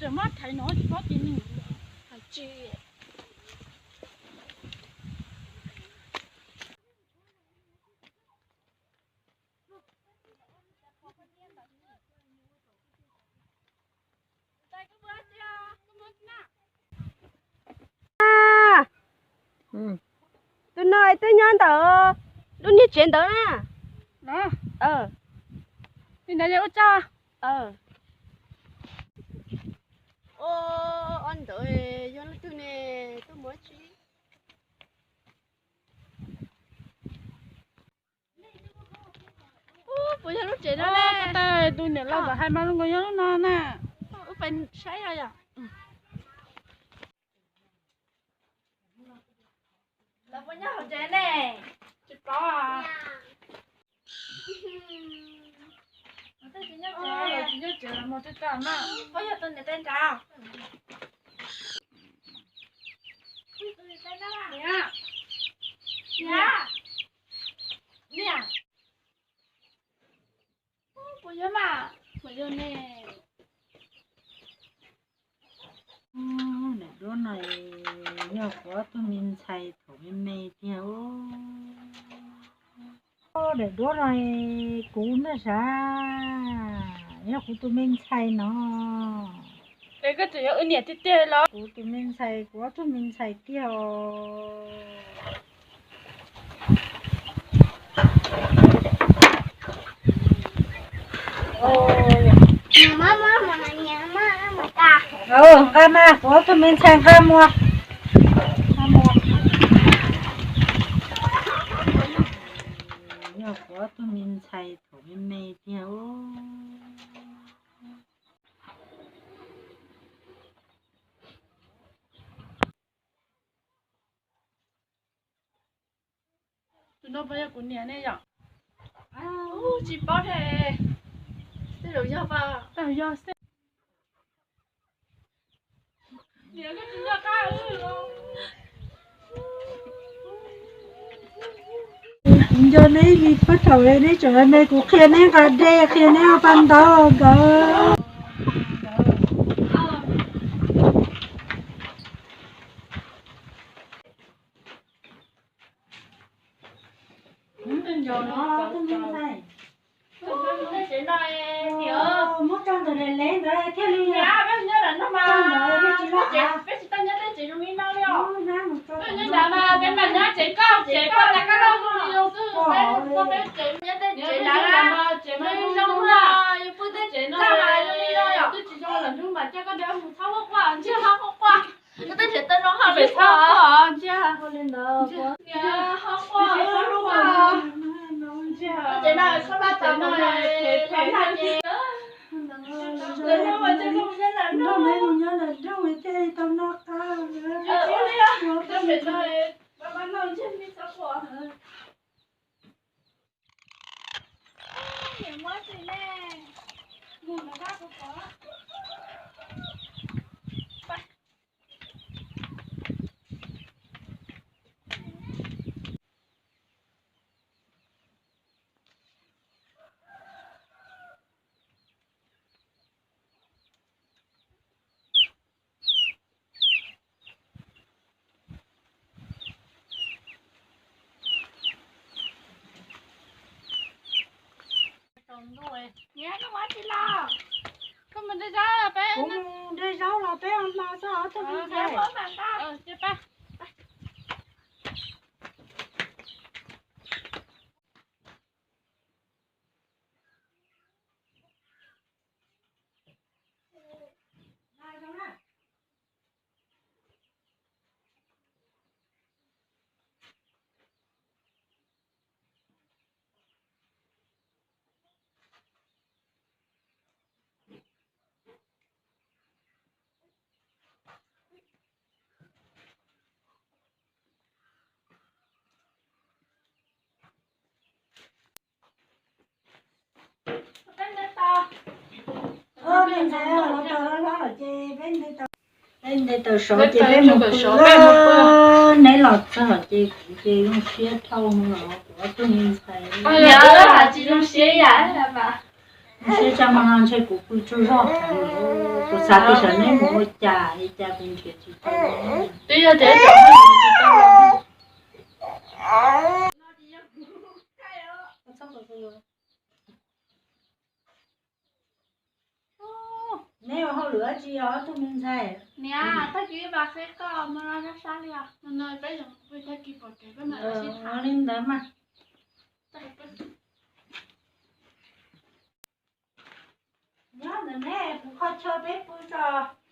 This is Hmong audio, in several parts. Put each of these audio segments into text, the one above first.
Muab thaiv no tsis paub tias nws hais tsis. Tus no twb nyob ntawm lub niag tsev ntawd na. Li ntawd yog ua tsaug. Ob ntawd yog leej twg ne? Tuaj mus tsis. Puas yog lub tsev no ne? Tus niam laus txawm hais mas zoo nkaus yog lub no na. Ub, peb saib yom. Lawv puas nyob hauv tsev ne? Tsis paub. Lawv tsis nyob tsev, lawv tsis nyob tsev, lawv mus tsev tag na. Puas yog tus niam tais nrad? Niam, niam, niam. Puas yog mas, puas yog ne? Daim duab no yog kuv ob tug me ntxhais thaum me me tiag. Daim duab no kuv na sav, yog kuv tus me ntxhais no. Es koj tseem yog wb niam tiag tiag los? Kuv tus me ntxhais, kuv ob tug me ntxhais tiag os. Nqa mas, kuv ob tug me ntxhais nqa mus. Yog kuv ob tug me ntxhais thaum me me tiag. Tus no puas yog kuv niam ne yom? Tsis paub thiab. Tej zaum yog pas. Tej zaum yog xwb. Kuv nco neb li phab thaum neb tseem me, kuv qhia neb nqa dej, qhia neb ua pa ntaub nkawd. Muab tso ntawm lawv lawv ntawd thiaj li nyob ntawd thiaj tsis loj. Peb tsis tau nyob tej tsev zoo li no li os. Peb nyob nrad mas peb mas nyob tsev koj tsev koj tas koj loj zoo li zoo xwb. Peb nyob tej tsev nrad mas tsev mas zoo zoo na, yus pw tej tsev no mas zoo li no yom. Twb tsis zoo lawm hnub mas coj koj de mus txhob quaj quaj, ntsiag txhob quaj quaj. Koj twb tsev tau zoo hauj lwm txhob quaj ntsiag. Tsev no koj pab tsev no phem phem na ces. Nrog neb mus nyob lawm nrog thiaj li tau noj qab. Niam, koj mus ua tsi los? Koj mus de zaub los peb, kuv mus de zaub los peb ua hmo tso ob tug me ntxhais. Peb nte taws sov ces peb mus pw. Neb los txog ces kuv ces zoo siab dhau los kuv ob tug me ntxhais. Tsis zoo siab ib yam. Seb tsa mas no ntshe kuv pw tsaug zog, kuv xav tias sawv neb mus ua cas li cas kuv nrhiav tsis tau. Twb yog tias neb ua hauj lwm dab tsi os ob tug me ntxhais? Niam, tag kis pab qheb koj mus no sab sab li os. Li ntawd mas. Nyob ntawm ne, kuv kho chaw peb pw tso.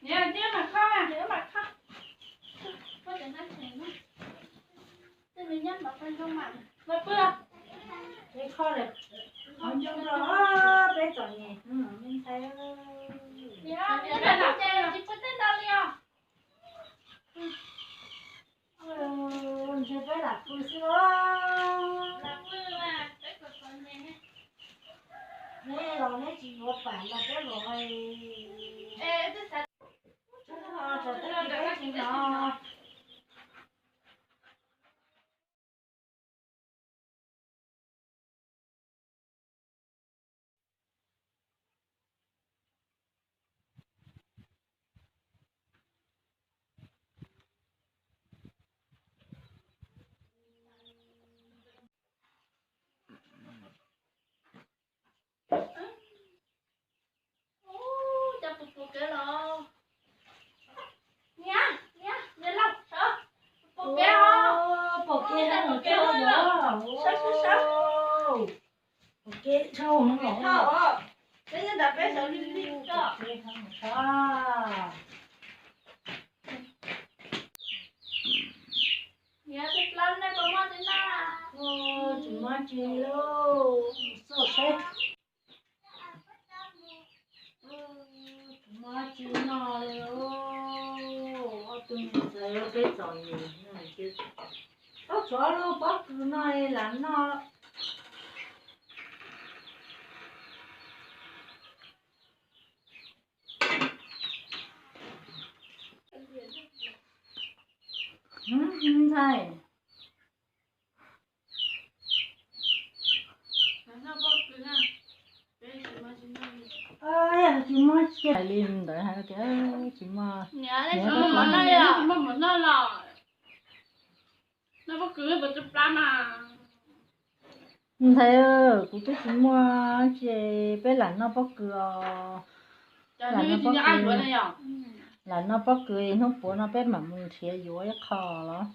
Niam, cia mam kho, cia mam kho. Koj cia nab tsev na. Tej me nyab npam peb zoo mas, peb pw. Peb kho lawm, qhov ncoo rau peb txom nyem me ntxhais. Niam, nyob ntawm ne ces tsis pw tej ntawd li os. Ntshe peb lam pw xwb os. Neb los neb tsis yuav pam los peb los. Tsis hnov, tsis hnov. Ub, cas pom pom kev los? Niam, niam, niam laus, sawv, pom kev os. Pom kev, pom kev os. Sawv, sawv, sawv. Pom kev dhau heev los. Peb nyob nram peb sawv lig lig koj. Niam, tej plaub nej puas muaj tsis na? Tsis muaj tsis lauj, xauj seb. Tsis muaj tsis noj li lauj, ob tug me ntxhais peb txom nyem. Tau tshuav lub pob kws no lam noj. Ntxhais, tsis muaj li ntawd hais tias tsis muaj. Niam, tsis muaj mov noj los? Noj pob kws puas tu plab mas. Ntxhais, kuv twb tsis muaj, ces peb lam noj pob kws os. Lam noj pob kws, lam noj pob kws hnub puav no peb mam mus nrhiav yuav ib qho los.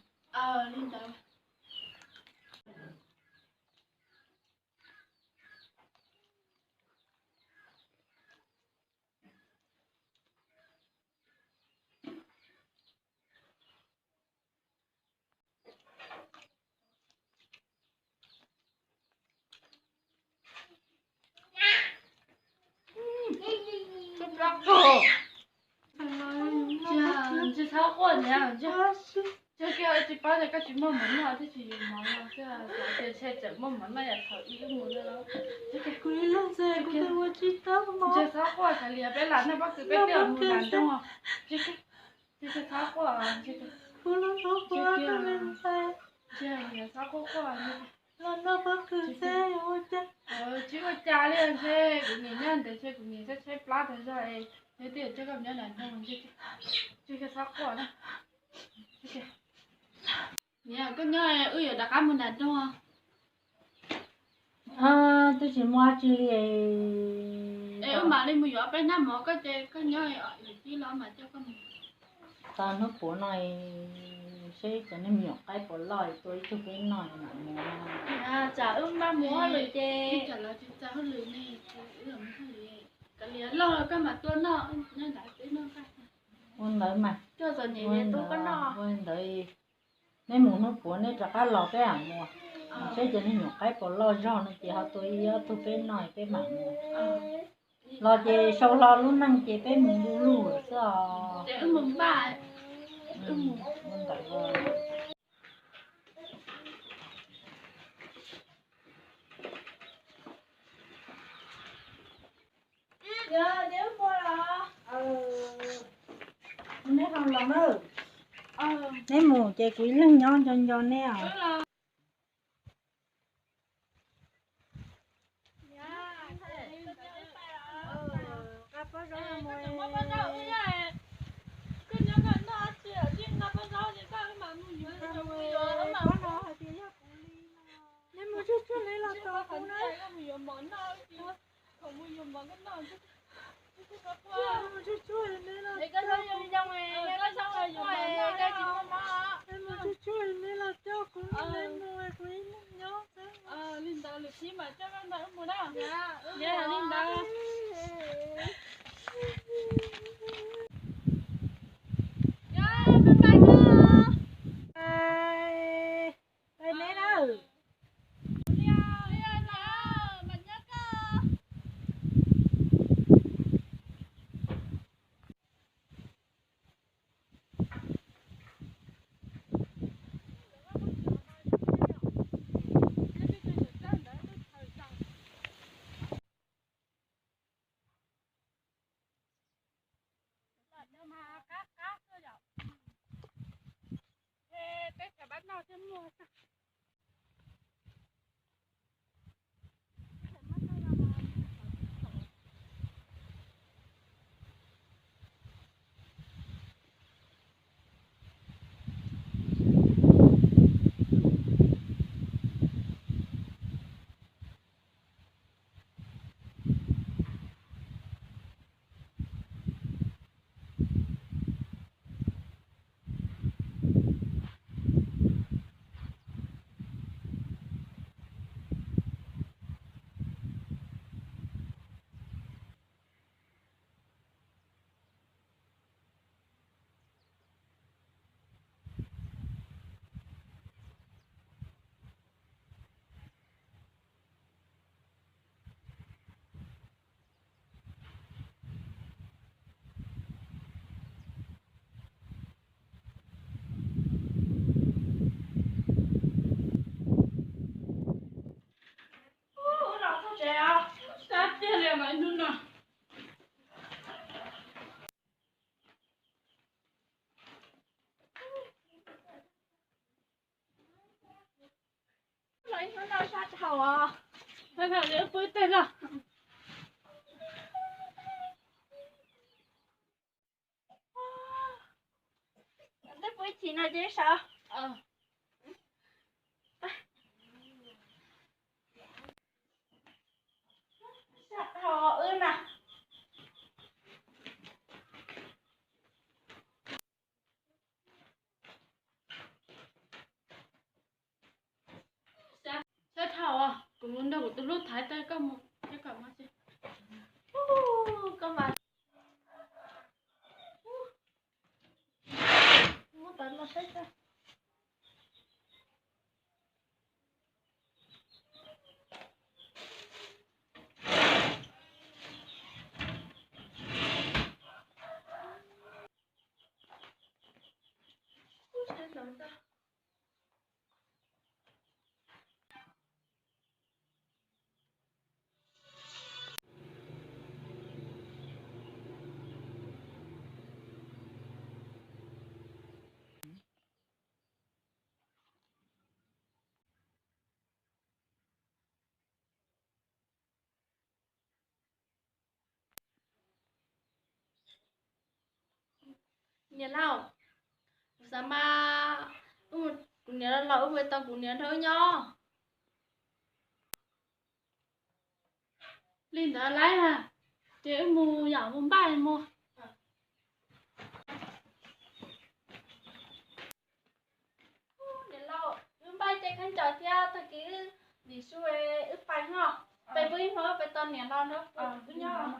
Tsis txhob quaj niam, tsis pab tias koj tsis muaj mov noj, twb tsis yuav mov no, tias ntshe tseem muaj mov noj yam thaum ib wb mus no. Kuv ib leeg xwb, kuv twb ua tsis tau mov. Tsis txhob quaj, kav liam peb lam noj pob kws peb twb mus nram nroog. Tsis txhob quaj, kuv los txhob quaj, tsis txhob quaj. Los noj pob kws xwb ua cas? Tsis ua cas li, ntshe kuv niam nyob ntawd, ntshe kuv niam tshaib tshaib plab tas zog, nws twb coj koj nyob nram nroog, tsis txhob quaj na. Niam, koj nyob wb yuav rov qab mus nram nroog. Twb tsis muaj dab tsi li. Es wb mam li mus yuav peb hnab mov, koj ces koj nyob, niam tij los mam coj koj mus. Tau hnub puav no, seb cov niag me nyuam qaib puas loj tua ib tug peb noj mam mus. Tsam wb maj mus hauj lwm ces. Tsam lawv tsis txais hauj lwm ne, wb los mus hauj lwm. Kav liam loj koj mam tua noj, nyob nram peb noj. Ua ntawd mas. Ua ntawd, neb mus hnub puav neb rov qab los peb mam mus. Seb cov niag me nyuam qaib puas loj zog no ces ho tua ib ob tug peb noj peb mam mus. Los ces sau hlo lub neej ces peb mus du lug lawm xwb os. Ua ntawd. Neb mus ces kuv ib leeg nyob nco nco neb os. Koj tseem muab paj zaub wb nyob, koj nyob koj noj tsis txij nqa paj zaub ces koj mam mus yuav, mus yuav mam mus. Neb mus tsuag tsuag neb los tos kuv na. Mus yuav mov noj, mus yuav mov koj noj. Mus tsuag tsuag neb los tos kuv, koj tsis muaj mov. Mus tsuag tsuag neb los coj kuv, neb mus kuv ib leeg nyob xwb. Li ntawd lwm sij mam coj koj nrog wb mus na. Li ntawd. Pais neb nawb. Peb cov paj noj thiaj muaj. Los txog tsev os, sab tiag li mas ib hnub no. Los ib hnub no sab dhau os. Sab dhau li pw tej los. Twb pw ib chim no ces sab. Sab dhau wb na. Sab dhau, kuv mus nrog kuv tus hlub thaiv tau koj mus thiab kom mob tsis. Koj mas muab tawv los saib tag. Niam laus, kuv xav mas wb mus, kuv niam los los wb mus tau kuv niam nrog wb nyob. Li ntawd lawm, ces wb mus yom, mus npaj mus. Niam laus, wb npaj ces khaub ncaws thiab tag kis wb dim su wb pais no. Peb pw ib hmo peb tos niam los no wb nyob.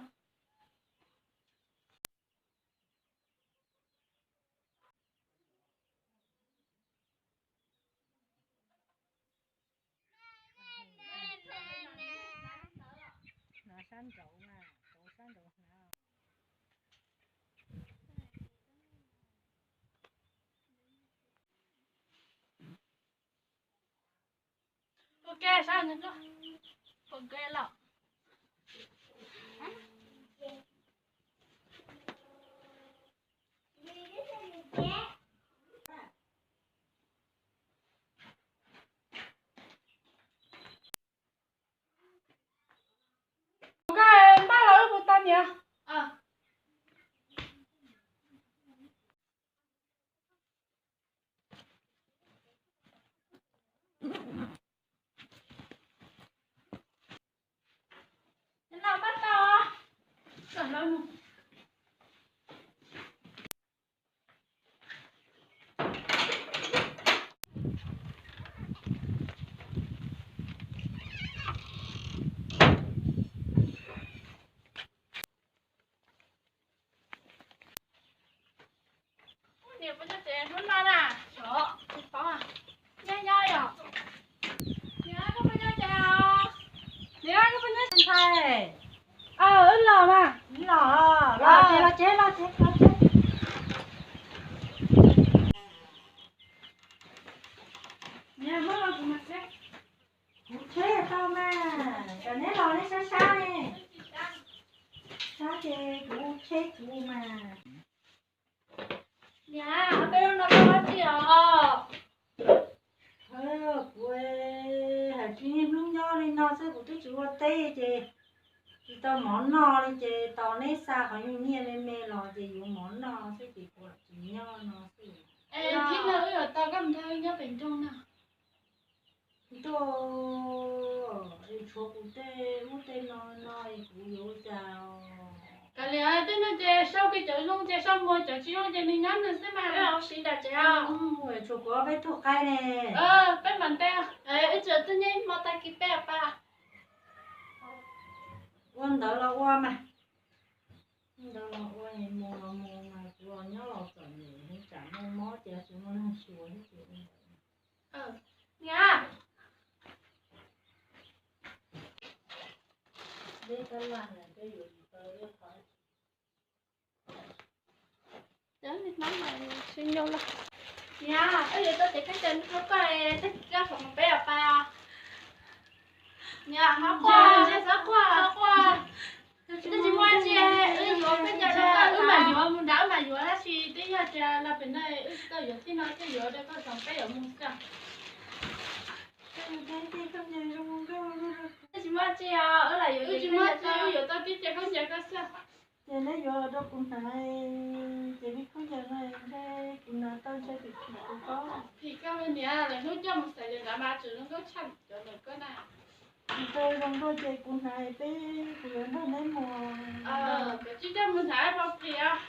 Ua ke sab, ua ke los. Koj npaj los wb mus tau niam. Wb los mas. Los, los tsev, los tsev, los tsev. Kuv tsheb tau mas, kom neb los neb sab sab ne. Sab ces kuv tsheb kuv mas. Niam, peb hnub no koj ua dab tsi os? Kuv hais tsis niaj hnub nyob li no xwb, kuv twb tsis ua teb ces tsis tau mov noj li ces tos neb xa qhov nyuag nyiaj me me los ces yuav mov noj xwb ces kuv tsis nyob no xwb. Es thib no wb yuav tau koj mus nrog wb nyob pem nroog no. Ntuj, es tshuav kuv tej ub tej no no es kuv yuav ua cas? Kav liam, tej no ces sau kiag cov zoo ces sau mus, cov tsis zoo ces nws nyob nws xwb mas. Peb ua si nram tsev os. Tshuav kuv ob peb tug qaib ne. Peb mam ntes, wb tseem tuaj nyob ib hmo tag kis peb os pas. Ua ntawd los ua mas. Ntawd los ua, mus los mus mas kuv los nyob los txom nyem, tsam muaj mob ces tsis muaj neeg xyuas thiab ces ua ntawd. Niam, deb tab laj na, peb yuav tsis tau deb qhov. Niam, peb yuav tau ces koj cia rau koj, tag kis koj sau mus peb os pas. Niam, txhob quaj, txhob quaj, txhob quaj. Twb tsis muaj dab tsi, wb yuav koj cia rau koj, wb mam yuav mus nrad, wb mam yuav tab sis twb yog tias los pem no wb tsis tau yuav thiab no thiaj yuav rau koj sau peb yuav mus xwb. Twb tsis muaj dab tsi os, wb lam yuav, wb tsis muaj dab tsi, wb yuav tau tib ce khaub ncaws koj xwb. Ces neb yuav los rau kuv hnav, ces neb khaub ncaws no ntshe kuv hnav tau ntshe phim phim rau koj. Phim koj niam, lwm hnub coj mus xaiv cov nrad mas tseem zoo nkauj tshaj cov ntawm koj na. Tsis tau zoo nkauj ces kuv hnav peb, kuv yuav nrog neb mus. Koj tsis coj mus hnav pov phim os.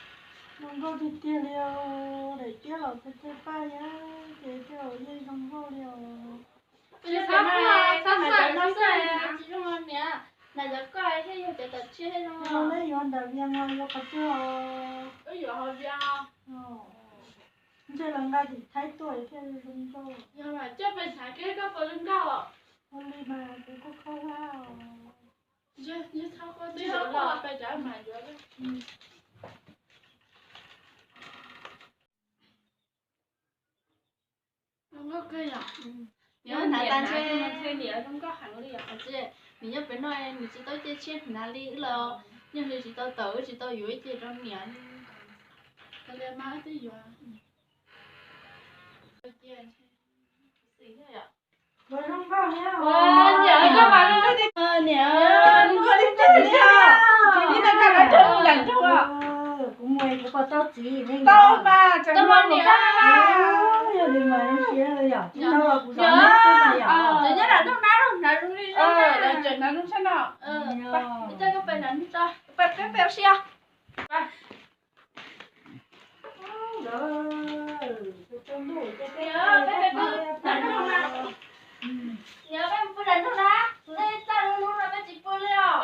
Zoo nkauj tiag tiag li os, daim tiab los tiag tiag paj yab ces tej zaum yeej zoo nkauj li os. Tsis txhob quaj, txhob xav cov no xwb, tsis zoo niam. Hnav cov koj thiaj yog cov tom tshiab thiaj zoo. Zoo neb yuav nram Vias los yuav qhov twg os? Wb yuav hauv Vias. Ntshe los nqa tim Thaib tuaj thiaj zoo nkauj. Yog mas coj pes hnav kiag koj puas zoo nkauj? Ua li mas kuv kuj khaub hlab os. Ntshe txhob quaj, twb yuav los pes rau mas yuav. Zoo nkauj kawg yom. Niam hnav tas ntshe, ntshe niam zoo nkauj heev li os. Nws nyob pem no nws tsis tau cia tshiab hnav li wb los, nyob li tsis tau tawm wb tsis tau yuav ib ce rau niam. Kav liam mas wb twb yuav. Niam, koj mas zoo nkauj tiag, zoo nkauj tiag tiag li os. Tsis li ntawd koj lawv rau nram nroog os. Kuv mus kuv puas tau txiv tau mas tseem muaj niam. Yog li mas zoo siab yom, tsis tau los kuv zov neb xwb mas yom. Cov nyob nram nroog na, hnav zoo li zoo na. Tseem hnav zoo tshaj no. Peb peb ua si os. Niam, peb pw nram nroog na, peb txaj lub lub no peb tsis pw li os.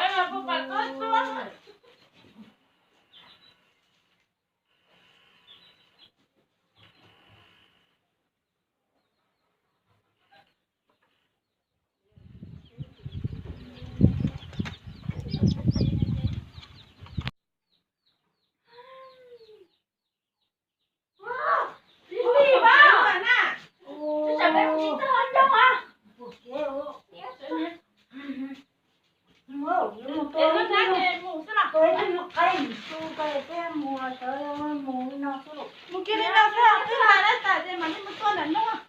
Mus kiag li no xwb, twb hais lawv tas ces mam li mus tuaj nram nroog.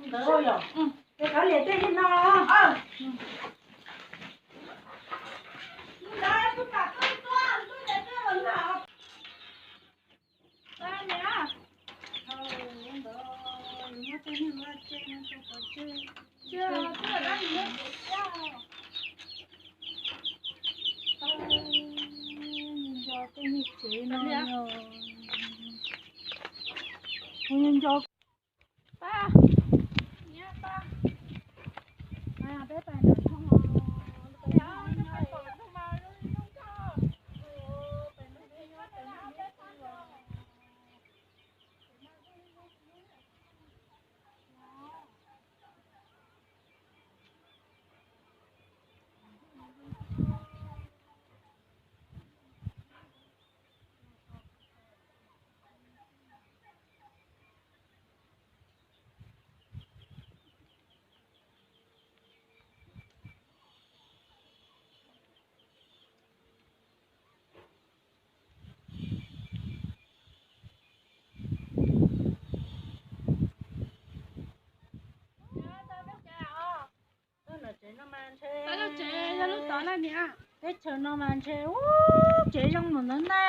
Ntawd yom, ces kav liam tej li no. Nco tej niag tsev no, kuv nco. Pa, niam pa, peb pais nram nroog. Teb chaws no mas ntshe tsev zoo mus ntawd na.